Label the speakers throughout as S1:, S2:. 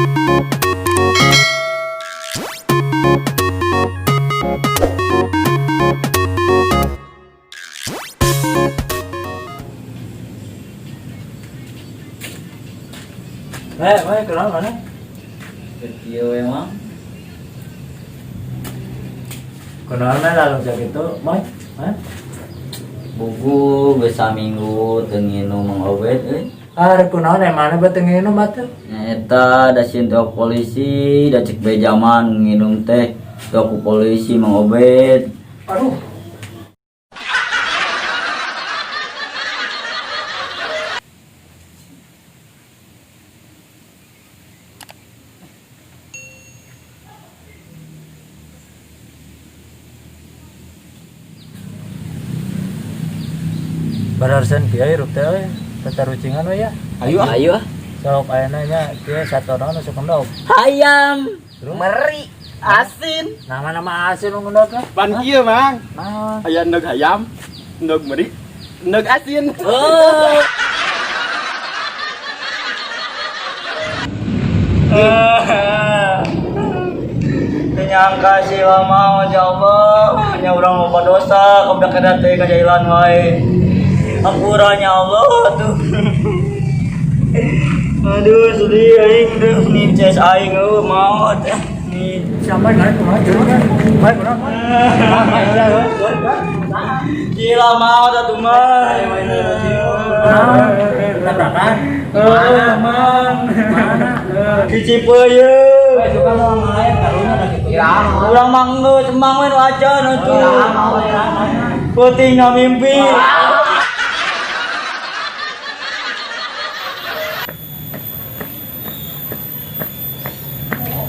S1: Eh, weh, kenal mana?
S2: Kieu emang.
S1: Kenal mana lalu cak itu, Moy? Hah?
S2: Buku geus saminggu teu nginum Mang Obed euy.
S1: Ah, rek kunaon mana beuteung nginum atuh?
S2: Eta da sieun teh polisi, da cek be zaman nginum teh teu ku polisi Mang Obed.
S1: Aduh. Bararsan kieu hirup teh euy, tatarucingan we ya.
S2: Ayo ah. Ayo ah.
S1: Sok ayeuna nya kieu satono nu sok endog.
S2: Hayam.
S1: Terus
S3: Meri asin.
S1: nama-nama asin nu endog teh.
S3: Pan kieu, Mang.
S1: Naon?
S3: Aya endog hayam, endog meri, endog asin.
S2: Oh. Nyangka sih lama ya Allah, nya urang loba dosa, goblok kada teh kajailan wae. Hampura nya Allah tuh. Aduh sedih aing tuh nih ces aing eueuh maot nih.
S1: Siapa kan kumaha jero kan? Baik kunaon?
S2: Gila maot atuh mah.
S1: Tabrakan.
S2: Mana mang?
S1: Mana?
S2: Di Cipeuyeum.
S1: Suka mau ngalain karunya da kitu.
S2: Urang mah geus emang we nu acan atuh. Peuting na mimpi.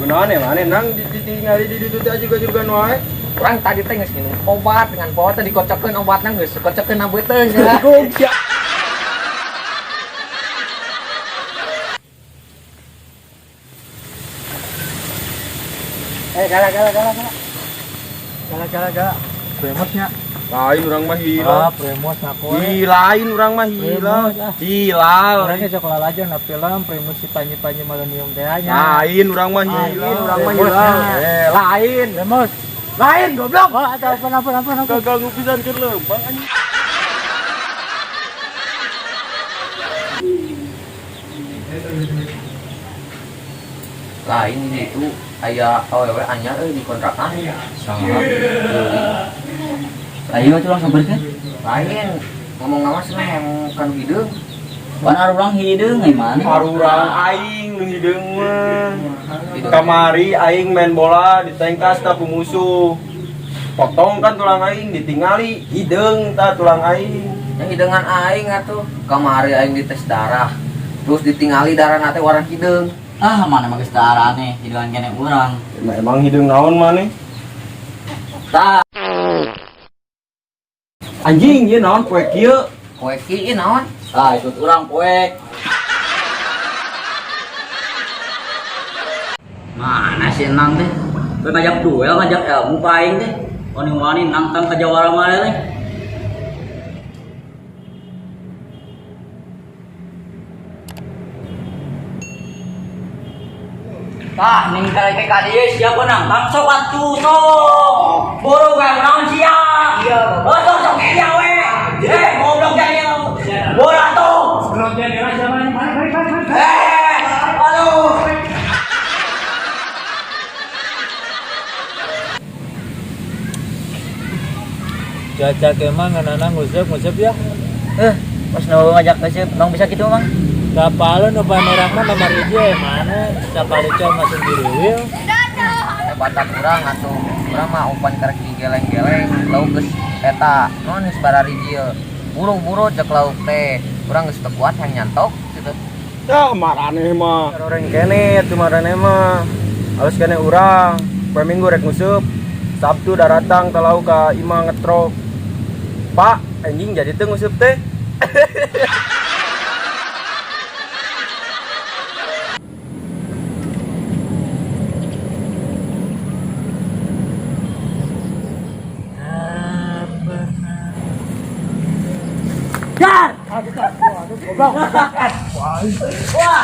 S3: Kunaon ya maneh nang ditingali di ditu teh juga-juga wae.
S4: Urang tadi teh geus minum obat dengan poho teh dikocokkeun obatna geus dikocokkeun na beuteung ya.
S1: Eh, gala gala gala gala. Gala gala gala. Premosnya.
S3: Lain urang mah hilal.
S1: Ah, premos ngaku.
S3: Ih, lain urang mah hilal.
S1: Premos ah.
S3: Hilal.
S1: Orangnya sok aja na film primus si panyi-panyi malenium teh nya.
S3: Lain urang mah hilal.
S1: Urang mah hilal.
S3: Eh, lain.
S1: Premos.
S3: Lain goblok.
S1: Oh, atau apa apa apa apa.
S3: Kaganggu pisan keur leumpang anjing.
S4: Lain di itu aya awewe anyar euy di kontrakan.
S2: Saha? Ayo atuh urang sampeurkeun.
S4: Lain ngomong nama cenah yang kan hideung.
S2: Pan urang hideung euy maneh.
S3: Arurang aing nu hideung mah. Kamari aing main bola ditengkas ta ku musuh. Potong kan tulang aing ditingali hideung ta tulang aing.
S4: Yang hideungan aing atuh. Kamari aing dites darah. Terus ditingali darah teh warna hideung.
S2: Ah, mana mah geus darah aneh, hideungan kene urang.
S3: Nah, emang hideung naon maneh?
S2: Tah,
S3: Anjing ieu naon poe kieu?
S4: Poe kieu naon?
S2: tah ikut urang poek. Mana si Enang teh? Kowe ngajak duel, ngajak ilmu ka aing teh. Wani-wani nangtang ka jawara mana teh. Tah, ning karek ka dieu sia nangtang sok atuh sok. Boro gawe naon sia? Iya, oh, sok sok sia we. Eh, goblok jadi boro atuh. Eh, aduh.
S1: Cuaca emang ngeunana nguseup-nguseup ya.
S2: Eh, pas nu ngajak ke Bang bisa gitu, Bang.
S1: Kapal nu panorama nomor hiji ya mana? Sapalico mah sendiri wil.
S4: Hebatan urang atuh. Urang mah umpan karek digeleng-geleng lauk geus eta naon geus bararijil. Buru-buru cek lauk teh. Urang geus teu kuat hayang nyantok gitu.
S3: Ya maraneh mah. Orang kene atuh maraneh mah. Halus kene urang. Poe Minggu rek nguseup. Sabtu daratang talau ka imah ngetrok. Pak, anjing jadi teu nguseup teh.
S2: Dar! Wah.